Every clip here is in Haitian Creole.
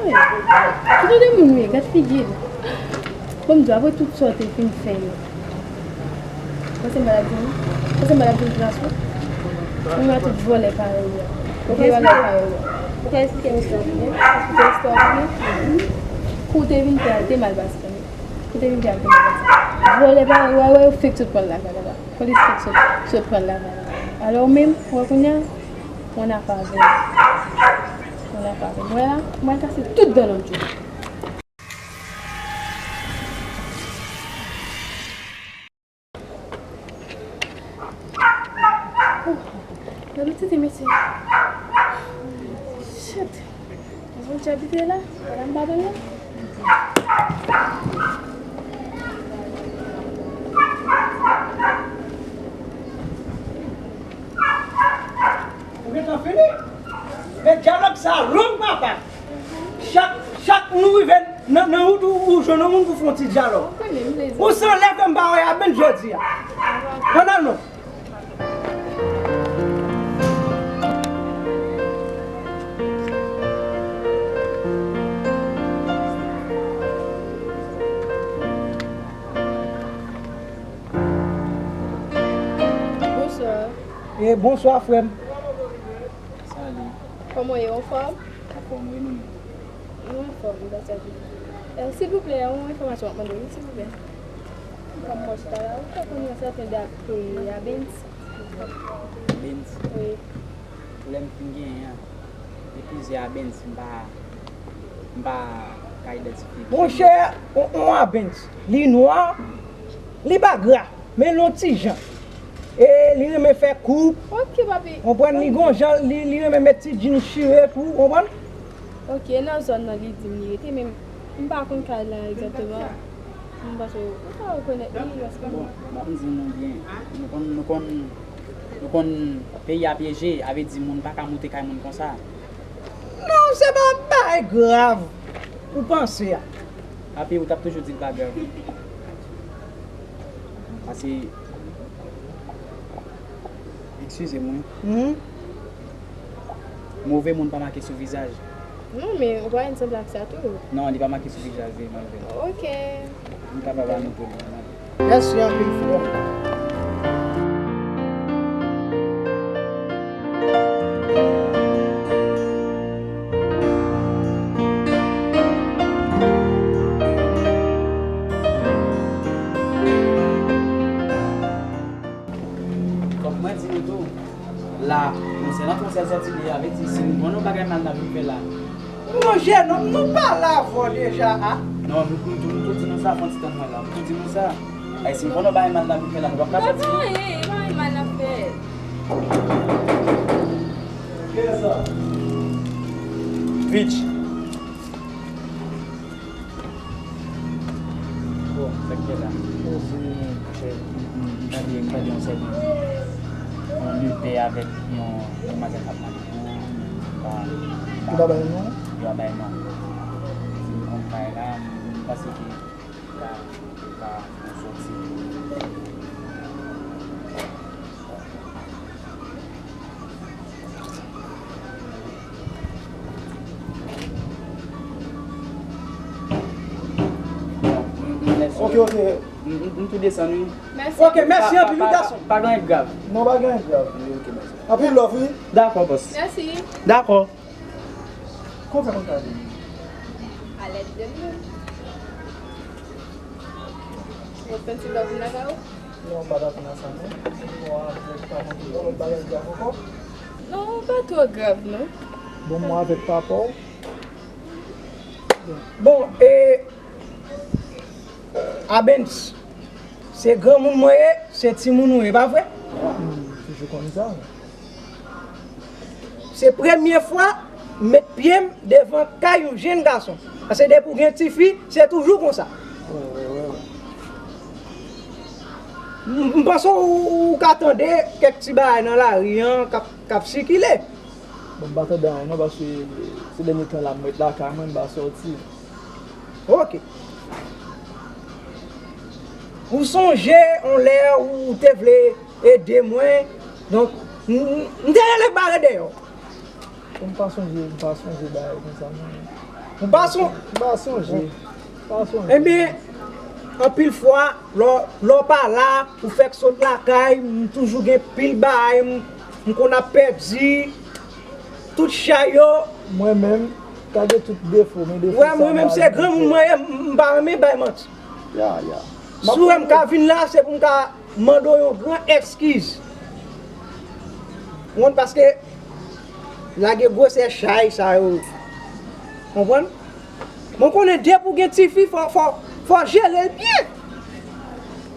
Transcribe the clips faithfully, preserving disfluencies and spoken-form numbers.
Ki jan de moun ou ye? Gad figi l. Bon, m di w, apre tout sa w te fin fè yo, panse m pa t ap di w, panse m pa t ap di w tras ou? Ou wè tout vòlè parèy ou a. Ou gen bagay parèy ou a. Ou ka eksplike m istwa w byen? Eksplike istwa w byen? Kou w te vin fè a, l te mal pase. Kou w te vin fè a, l te mal pase. Vòlè parèy ou a, wè, yo fèk sot pran l lakay la. Polis fèk sot, sot pran l lakay la. Alò, ou menm, ou wè kounye a, ou ann afè avè l. Ou ann afè avè l. Wè la, mwen kase tout dan lòt jou. Gade tete mesye. Shit. Mwen di abite la, madanm pa dòmi. Ou gentan fini? Men dyalòg sa long papa. Chak, chak nou rive nan, nan wout ou, ou jwenn yon moun pou fè yon ti dyalòg. Ou san lè fè m pa wè a menm jodi a. Pandan non. Bonswa. E bonswa frè m. Salut. Kòman w ye, w anfòm? Anfòm wi, nou menm. Nou anfòm, gras a Dye. Eh, silvouplè, yon enfòmasyon m ap mande w wi, silvouplè. Kòm mwen chita la, ou ka konn yon sèten dè, eh, Abens? Abens? Wi. Lè m fin genyen an, gen plizyè Abens, m pa, m pa ka idantifye. Monchè, on, on Abens, li nwa, li pa gra. Men l on ti jan. E li renmen fè koup. Ok, papi. Konprann, li gon jan, li, li renmen met ti djin chire tou, konprann? Ok, nan zòn nan li di m li rete, men m pa konn kay la egzakteman. M panse ou ka rekonèt li, paske... Bon, m ap di nou byen. Nou konn, nou konn, nou konn peyi a pyeje, a vle di moun pa ka moute kay moun konsa. Non, se pa bagay grav ou panse a. Api, ou t ap toujou di l pa grav. Pase, eskize m wi. Mhm. Move moun pa make sou vizaj. Non, men ou pa wè n sanble ak sa tou. Non, li pa make sou vizaj li, malgre. Ok. M kapab anote l. Mèsi anpil, frè m. Fòk mwen di nou tou, la, konsènan konsèy sòti li a, vle di si nou konn yon bagay mal n ap vin fè la. Mon jennonm, nou pale avè w deja a. Non, m, m, m tou di nou sa, fè yon ti tann mwen la. M tou di nou sa. Ay, si m konn yon bagay mal n ap vin fè la, nou p ap ka sòti. Pa gen anyen, e pa anyen mal n ap fè. Kiyès sa? Vich. Bon, sa k fèt la? Poze, monchè. M, m, m tande, m tande yon sèten, yon lutè avèk yon demwazèl k ap mande pou ou, men pa, pa, yo pa bay non? Yo pa bay non. Di m konn kay la, m panse ke li ka, li ka fè yon sòti. Ok, ok. M, m, m tou desann wi. Mèsi. Ok, mèsi anpil wi gason. Pa, pa, pa gen anyen grav. Non, pa gen anyen grav. Wi, ok, mèsi. Anpil love wi. Dakò, bòs. Mèsi. Dakò. Konbyen moun ka di? Alèz de moun. Ou fè ti love nan kay ou? Non, m pa dakò nan sa non. Bon, avèk pa mwen, yon lòt bagay grav ankò? Non, pa twò grav non. Bon, mwen avèk papa w. Bon, e, Abens, se granmoun mwen ye, se timoun ou ye, pa vre? M toujou konn sa. Se premye fwa m met pye m devan kay yon jenn gason. Paske depi w gen tifi, se toujou konsa. M, m panse w, ou ka tande kèk ti bagay nan lari an k ap, k ap sikile. Bon, m pa tande anyen non, paske se dènye tan la m ret lakay mwen, m pa sòti. Ok. Ou sonje yon lè ou te vle ede mwen, donk, m, m, m te rele bare deyò. M pa sonje, m pa sonje bagay konsa non. M pa son- M pa sonje. M pa sonje. Ebyen, anpil fwa, lè w- lè w pa la, ou fèk sot lakay, m toujou gen pil bagay, m- m konn ap pèdi, tout chay yo. Mwen menm, gade tout defo, men defo. Wè, sa mwen menm, se granmoun mwen ye, m- m pa renmen bay manti. Ya, ya. Si w wè m ka vin la, se pou m ka mande w yon gran ekskiz. Ou konprann? Paske lage gwosè chay sa yo. Konprann? Mwen konnen depi w gen tifi, fò, fò, fò jere l byen.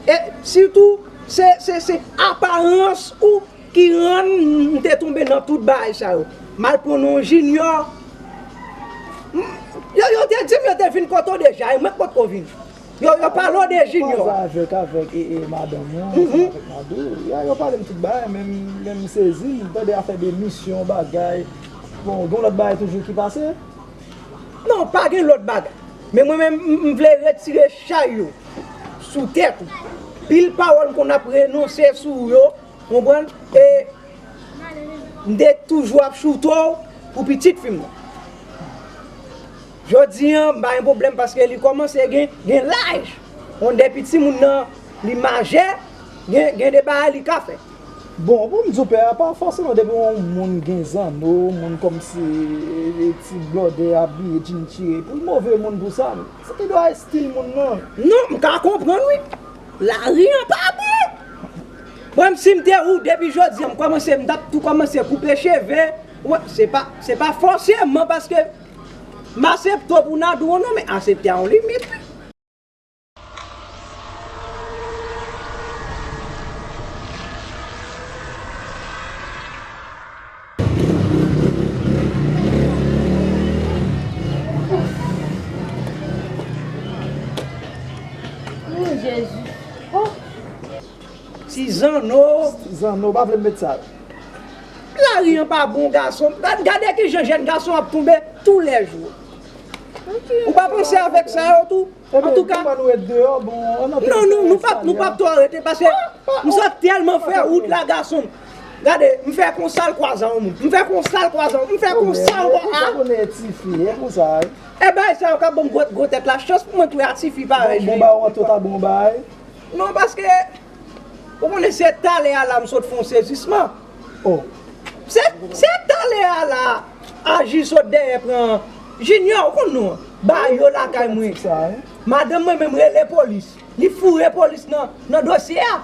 E sitou, se, se, se aparans ou ki rann m te tonbe nan tout bagay sa yo. M al pran yon Junior. M- Yo, yo te di m yo te vin kote w deja, e mwen k potko vin. Yo, yo pale w de Junior. Avèk, avèk e, e madanm ou, mhm, ansanm avèk Madou. Ya, yo pale m tout bagay, men m, men m sezi, m tande afè de misyon, bagay. Bon, gen lòt bagay toujou ki pase. Non, pa gen lòt bagay. Men mwen menm, m- m vle retire chay yo sou tèt ou. Pil pawòl m konn ap renonse sou yo, konprann? E m te toujou ap choute w pou pitit fi m nan. Jodi an, m pa gen pwoblèm paske li kòmanse gen, gen laj. Yon de piti moun nan, li majè, gen, gen de bagay li ka fè. Bon, pou m di w pè a, pa fòseman depi yon moun gen zanno, moun kòmsi e, e, ti blòdè abiye, djintjire, pou l move moun pou sa. Se ki dwa estil moun nan. Non, m ka konprann wi. Lari an pa bon. Mwen, si m te ou, depi jodi an, m kòmanse, m t ap tou kòmanse koupe cheve. Wè, se pa, se pa fòseman paske m asepte w pou Nadou non, men asepte a yon limit wi. Oh, Jezi. Oh. Ti zanno. Ti zanno, pa vle m met sa. Lari an pa bon, gason. Gad, gade ki jan jèn gason ap tonbe toulèjou. Ou pa panse avèk sa yo tou? Antouka, nou ret deyò, bon, non, non, nou p ap, nou p ap twò rete, paske m sot tèlman fè wout la, gason. Gade, m fè konsa l kwaze yon moun. M fè konsa l kwaze yon moun. M fè konsa l kwaze. Ou konnen tifi, e pou sa wi. E bagay sa yo ka ban m gwo, gwo tèt la. Chans pou mwen tou, a tifi parèy. Bon, bon, ba w antre ta bon bagay. Non, paske, ou konnen se talè a la m sot fè yon sezisman. Oh. Se, se talè a la, Aji sot dèyè pran Junior, ou konn non an. Ba yo lakay mwen. Madanm mwen menm rele polis. Li foure polis nan, nan dosye a.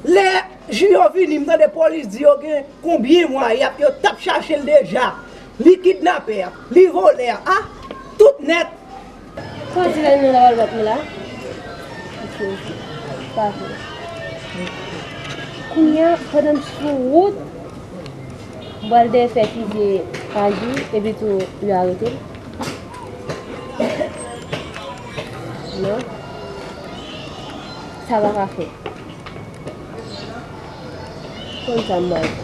Lè Junior vini, m tande polis di yo gen konbyen mwa y ap, yo t ap chache l deja. Li kidnapè a, li vòlè a, a, tout nèt. Kòman di lè nou la wè l bat mwen la? Ok, ok. Pa vre. Kounye a, pandan m sou wout, m pral dèyè fè fizye Aji, epi tou yo arete l. Non. Sa pa ka fèt. Konn sa m pral fè.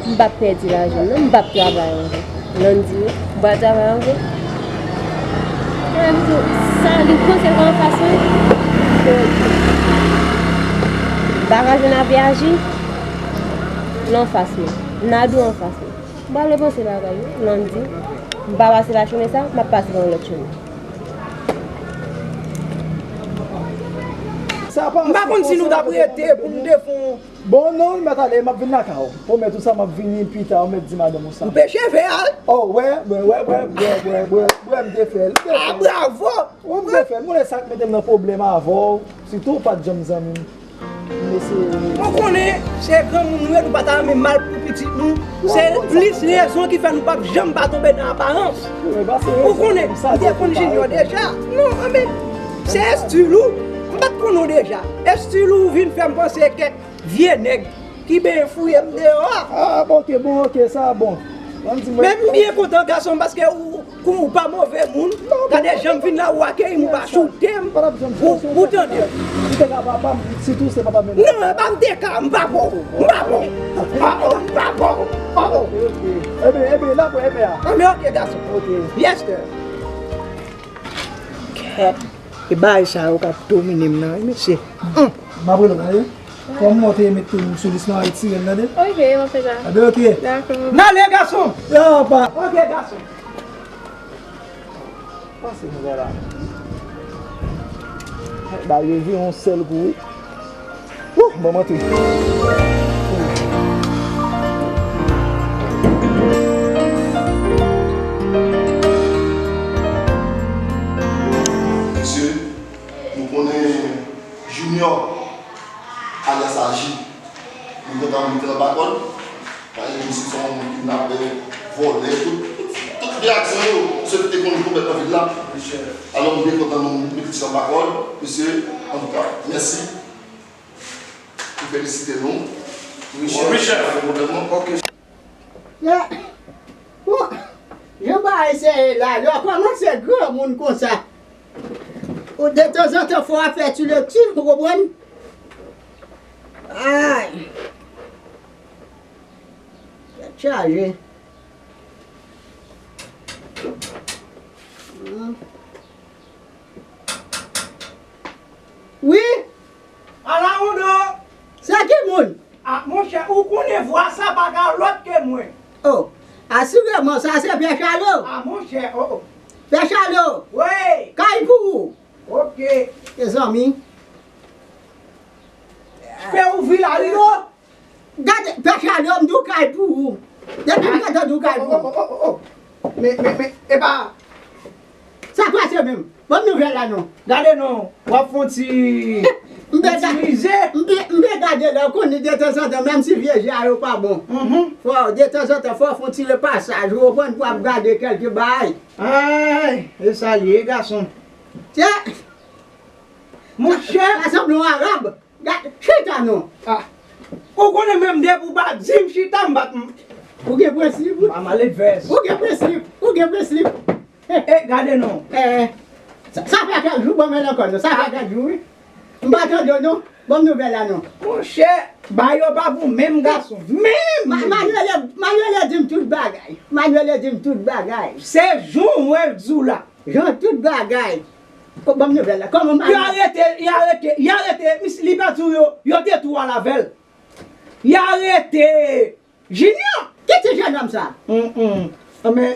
M p ap pèdi lajan m non, m p ap travay ankò. Landy, m pral travay ankò. Sa li panse l pa anfas mwen. M pa ka jwenn avè Aji. L anfas mwen. Nadou anfas mwen. M pa vle panse bagay yo. Landy, m pa pase pa chemen sa, m ap pase pa yon lòt chemen. M pa konn si nou t ap rete pou m te fè yon Bon, non, m mèt ale, m ap vin lakay ou. Pwomèt ou sa, m ap vini pita, ou mèt di madanm ou sa. Koupe cheve a. Oh, wè, wè, wè, wè, wè, wè, wè, wè, m te fè l, m te fè l. Ah, bravo! Wè, m te fè l. M konnen sa k mete m nan pwoblèm avè w, sitou ou pa t janm zanmi m. M eseye. Mwen konnen se granmoun nou ye, nou pa ta renmen mal pou pitit nou. Se plis rezon ki fè nou p ap janm pa tonbe nan aparans. Ou konnen, m te konn Junior deja. Non, men, se estil ou. M pa t konnen w deja. Estil ou vin fè m panse kèk vye nèg ki benyen fouye m deyò a. Ah, bon, ok, bon, ok, sa bon. Landy, mwen. Men m byen kontan, gason, paske ou, ou pa move moun. Gade jan m vin la, ou akeyi m, ou pa choute m. Ou, ou tande. Ou te ka papa m, sitou se papa m. Non, e pa m te ka, m pa bon. M pa bon. Ah, oh, m pa bon. Ah, oh. Ok, ok. Ebe, ebe, la pou ebe a. Ah, men ok, gason. Ok. Yes, sir. Kèt. E bagay sa yo k ap domine m nan, wi, mesye. Hum. M ap rele w, tande? Kòm mwen te met tou sou lis nan, retire l, tande? Ok, m ap fè sa. Tande, ok. Dakò. N ale, gason! Ya, pa. Ok, gason. Pase nou la. Ba yo vin yon sèl kou wi. Wouh, ban m antre. Mesye, nou konnen Junior, alyas Aji, nou gentan mete l anba kòd. Paske misye se yon moun kidnapè, vòlè, tout, tout, tout vye aksyon yo, misye te konn komèt nan vil la. Alò, m byen kontan nou mete misye anba kòd. Mesye, antouka, mèsi. Nou felisite nou. Wi, chèf. Wi, chèf. Pa gen pwoblèm, non. Ok. Ya. Bon, jan bagay se ye la, lè w kòmanse granmoun konsa, ou detanzantan fò w ap fè ti lekti, ou konprann? Ay. Tèt chaje. Wi. Ala Wondo! Se ki moun? Ah, monchè, ou konnen vwa sa pa ka lòt ke mwen. Oh, asireman, sa se Pè Chalo. Ah, monchè, oh, oh. Pè Chalo. Wi. Kay pou ou. Ok. Mezanmi. Pè ouvri larido. Gade, Pè Chalo, m di w kay pou ou. Depi m gentan di w kay pou ou. Oh, oh, oh, oh, oh. Men, men, men, epa. Sa pase menm? Bon nouvèl la non. Gade non, w ap fè yon ti, m te yon ti ga-, mize. M te, m te gade la, ou konnen detanzantan, menm si vye je a yo pa bon. Mhm. Fò, detanzantan, fò w fè yon ti repasaj, ou konprann, pou w ap gade kèlke bagay. Ay, e sa l ye, gason. Tye. Monchè. Sa, sa sanble yon arab. Gad, chita non. Ah. Ou konnen menm depi w pa di m chita, m pa t m. Ou gen prensip wi. M pa maledvès. Ou gen prensip. Ou gen prensip. E, gade non. Eh, sa, sa fè kèk jou, bon, men ankò non. Sa fè kèk jou, wi. M pa tande w non. Bon nouvèl la non. Monchè, bagay yo pa bon menm gason. Menm! Ma-, Manuel, Manuel di m tout bagay. Manuel di m tout bagay. Se jan w wè l di w la. Jan tout bagay. Ko-, ban m nouvèl la. Kòman Yo Manuel? Arete, y arete, y arete, mis-, li pa di w yo, yo te tou al avè l. Y arete Junior! Ki ti jennonm sa? Hum, hum. Anben,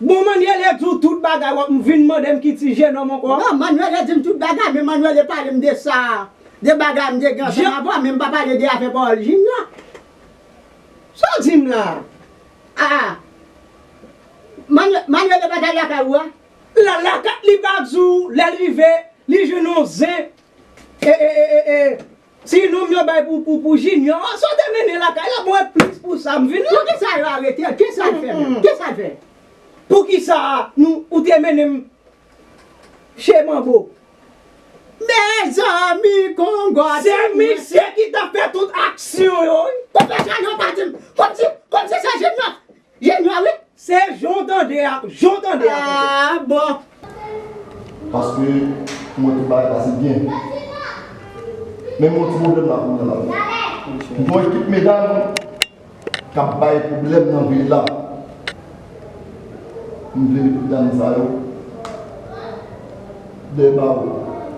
bon, Manuel di w tout bagay, w ap vin mande m ki ti jennonm ankò? Non, Manuel di m tout bagay, men Manuel pale m de sa, de bagay m te gen ansanm avè w, men m pa pale de afè pawòl Junior. Sa w di m la? Ah, ah. Manuel, Manuel pa t al lakay ou a? L al lakay, li pa di w, lè l rive, li jwenn yon zen. E, e, e, e, e. Ti nonm yo bay pou, pou, pou Junior. Sa w te mennen lakay la, mwen plis pou sa m vin la. Poukisa yo arete l? Kisa l fè menm? Kisa l fè? Poukisa nou, ou te mennen m chez Manbo? Mezanmi, Kongo. Se misye ki t ap fè tout aksyon yo, wi. Konpè sa yo pa di m. Kòmsi, kòmsi se Junior. Junior, wi. Se jan w tande a, jan w tande a, tonton. Ah, bon. Paske mwen tout bagay pase byen. Men m gen yon ti pwoblèm la kounye a la. M gen yon ekip medam k ap bay pwoblèm nan vil la. M vle met medam sa yo dèyè bawo.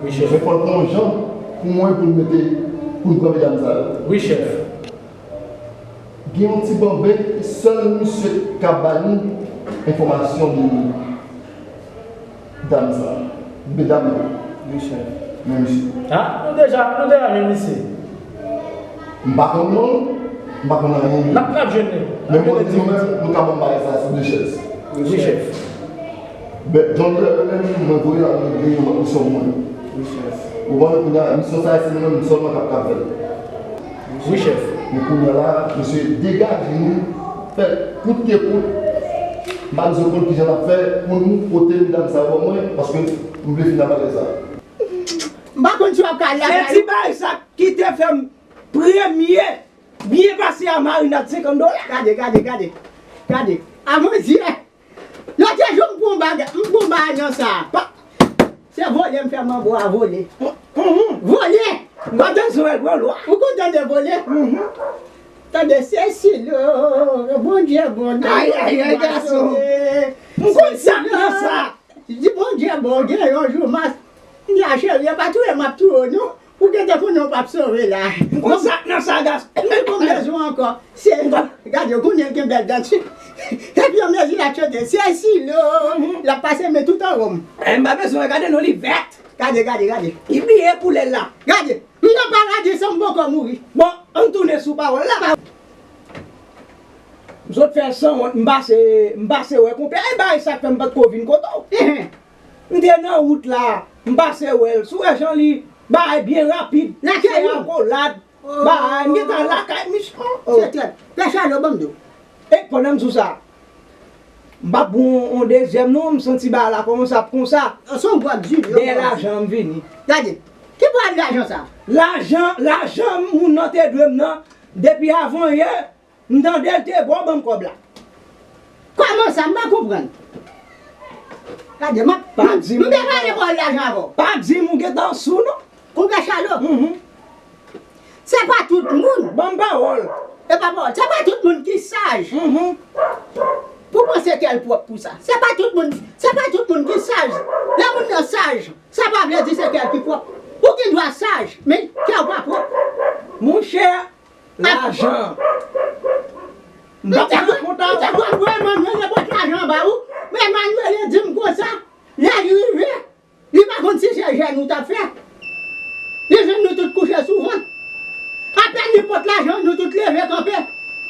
Wi, chèf. Men fò l gen yon jan pou mwen pou m mete, pou m pran medam sa yo. Wi, chèf. Gen yon ti banben, sèl misye k ap ba nou enfòmasyon de dam sa. Medam yo. Wi, chèf. Men misye. Ah, nou deja, nou deja jwenn misye. M pa konn non l, m pa konn anyen de li. N ap, n ap jwenn li. Men mwen di nou menm, nou ka ban m bagay sa sou de chèz. Wi, chèf. Ben, John Doe menm, mwen voye l al regle yon lòt misyon pou mwen. Wi, chèf. Ou konprann, kounye a, misyon sa a, se nou menm sèlman k ap ka fè l. Wi, chèf. Men kounye a la, mesye, degaje nou, fè kout ke kout. M pa bezwen konn kijan n ap fè pou nou pote medam sa yo ban mwen, paske m vle fini ak bagay sa. M pa konn si w ap ka al lakay ou. Se ti bagay sa ki te fè m premye byen pase a marinad senkant dola. Gade, gade, gade. Gade. Avan yè, lòt jou m pran bagay, m pran bagay nan sa. Pa, se vole m fè manbo a vole. Mhm. Vole! M pa bezwen wè l pran lwa. Ou kontan de vole? Mhm. Tande Cecil, oh, Bondye bon, ay, ay, ay, gason. M konn sa, m konn sa. Di Bondye bon, gen yon jou mas. M di a cheri, e pa touye m ap touye w non. Ou gentan konnen w p ap sove la. M konn sa k nan sa, gason. Mwen konn bezwen ankò. Se, gade, ou konnen l gen bèl dan ti. Epi yon mezi l ap chante, se silo, l ap pase men tout an wonm. E m pa bezwen wè, gade non, li vèt. Gade, gade, gade. Li bliye koulè l la. Gade, m nan pa gade san m poko mouri. Bon, ann tounen sou pawòl la. M sot fè sanwont, m pase, m pase wè konpè. E bagay sa k fè m pa t ko vin kote w. M te nan wout la, m pase wè l. Si w wè jan li bagay byen rapid. Lakay ou? Se akolad. Bagay, m gentan lakay misye. Se trèt. Pè Chalo, ban m di w. E pandan m sou sa, m p ap bon yon dezyèm non, m santi bagay la kòmanse ap konsa. Se yon bwat di, dèyè lajan m vini. Gade, ki bwat lajan sa? Lajan, lajan moun nan te dwe m nan, depi avan yè, m tande l te bon, ban m kòb la. Kòman sa? M pa konprann. Gade, m ap, pa di m, m te pale bòl lajan avè w. Pa di m ou gentan sou non. Konpè Chalo. Se pa tout moun. Ban m pawòl. E pa pawòl. Se pa tout moun ki saj. Pou panse kè l pwòp pou sa. Se pa tout moun, se pa tout moun ki saj. Lè moun nan saj, sa pa vle di se kè l ki pwòp. Ou gen dwa saj, men kè w pa pwòp. Monchè, lajan. M pa pran kont avè w. M te konn wè Emmanuel te pot lajan ba ou, men Emmanuel di m konsa, lè l rive, li pa konn si se jèn ou t ap fè. Li jwenn nou tout kouche sou vant. Apèn li pot lajan, nou tout leve kanpe.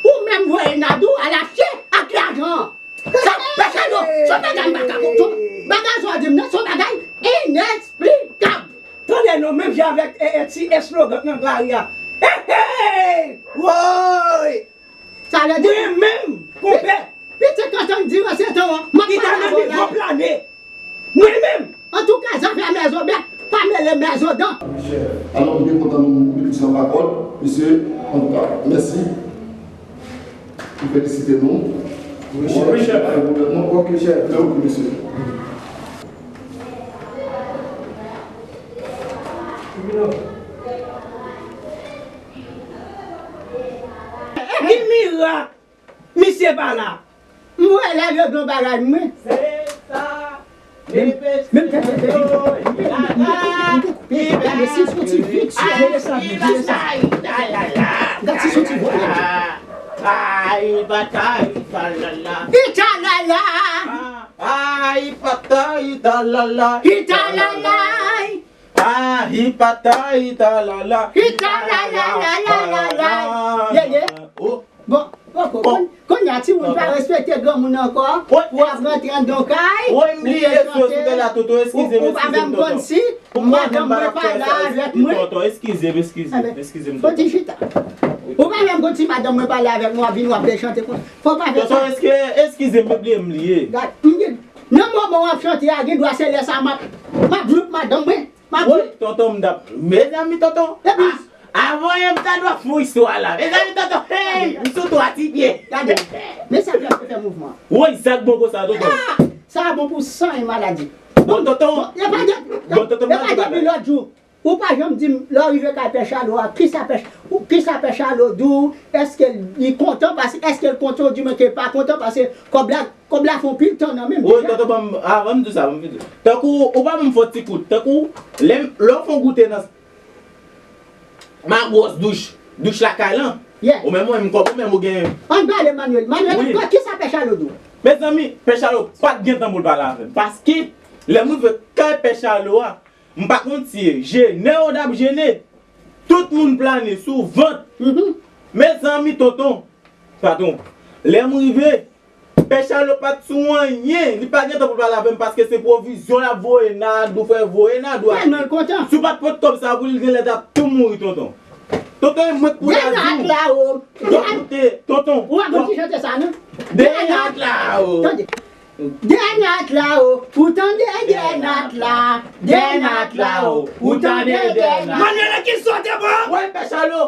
Ou menm voye Nadou al achte ak lajan an. Sa, pè Chalo, se yon bagay m pa ka konprann. Bagay sa w di m nan, se yon bagay inesplikab. Tande non, menm jan avèk, e, e, ti eslogan nan lari a. Hey, hey, woy! Sa vle di mwen menm, konpè. Pitit kantan di an se tan an, m ap pale avè w la. Mwen menm. Antouka, zafè mèzobèt, pa mele mèzodan. Alò, m byen kontan nou, nou di yon pawòl, mesye, antouka, mèsi. M felisite nou. Wi, chèf. Pa gen pwoblèm, non? Ok, chèf. Mèsi, mesye. Ki mirak? Misye pa la. M wè lè yo gen bagay mwen. Se sa. Menm, menm tèt mwen te vin. M te koupe. Gade si soti vit sou jere sa, vit jere sa. Gade si soti vòlè. Ay, batay, italala. Italala. Ay, batay, italala. Italala. Ah, hi patay, hi talala. Hi talala, la, la, la, la. Ye, ye. Oh. Bon, poko. Bon. Kon-, kounye a, timoun pa respekte granmoun ankò. Wi. Ou ap rantre anndan kay, ou vle chante. Wi, m bliye, sou, sou tè la, Toto, eskize m, eskize m, Toto. Ou, ou pa menm konn si madanm mwen pale avèk mwen. Toto, eskize m, eskize m, eskize m, Toto. Fò di chita. Ou pa menm konn si madanm mwen pale avèk mwen, w ap vin, w ap vle chante konsa. Fò pa fè sa. Toto, eske, eskize m, m bliye, m bliye. Gad, m gen, nan moman w ap chante a, gen dwa se lè sa m ap, m ap dwoup madanm mwen. M ap dwoup. Wi, tonton, m t ap, mezanmi, tonton. Epi, a, avan yè m ta dwe fè yon istwa la. Mezanmi, tonton, hey, m sou twa ti pye. Gade, men sa k ap fè mouvman. Wi, sa k bon konsa, tonton. Ah, sa bon pou san e maladi. Bon, tonton, bon, tonton, e pa depi lòt jou. Ou pa janm di m, lè w rive kay Pè Chalo a, kisa Pè, kisa Pè Chalo di w? Èske li kontan pase, èske l kontan, ou di mwen ke l pa kontan pase kòb la, kòb la fè yon pil tan nan men m deja. Wi, tonton, ban m, avan m di sa, ban m fin di. Tankou, ou pa ban m fè yon ti kout. Tankou, lè m, lè w fè yon goute nan, ma gwòs douch, douch lakay lan. Yeah. Ou menm, ou menm, kòm ou menm, ou gen. Ann pale, Manuel. Manuel, wi, kisa Pè Chalo di w? Mezanmi, Pè Chalo pa t gen tan pou l pale avè m. Paske, lè m rive kay Pè Chalo a, m pa konn si e jene yo t ap jene. Tout moun plane sou vant. Mhm. Mezanmi, tonton, patwon, lè m rive, Pè Chalo pa t sou anyen. Li pa gen tan pou l pale avè m paske se pwovizyon l ap voye Nadou, frè, voye Nadou achte. Tèlman l kontan. Si w pa t pot kòb sa pou li, li genlè t ap tou mouri, tonton. Tonton, e mwen k pou ta di w. Dènye ak la, o. Donk, koute, tonton. Ou pa konn ki chante sa, non? Dènye ak la, o. Tande. Dènye ak la, o. Ou tande dènye ak la. Dènye ak la, o. Ou tande dènye ak la. Manuel, ki sote, bò? Wi, Pè Chalo.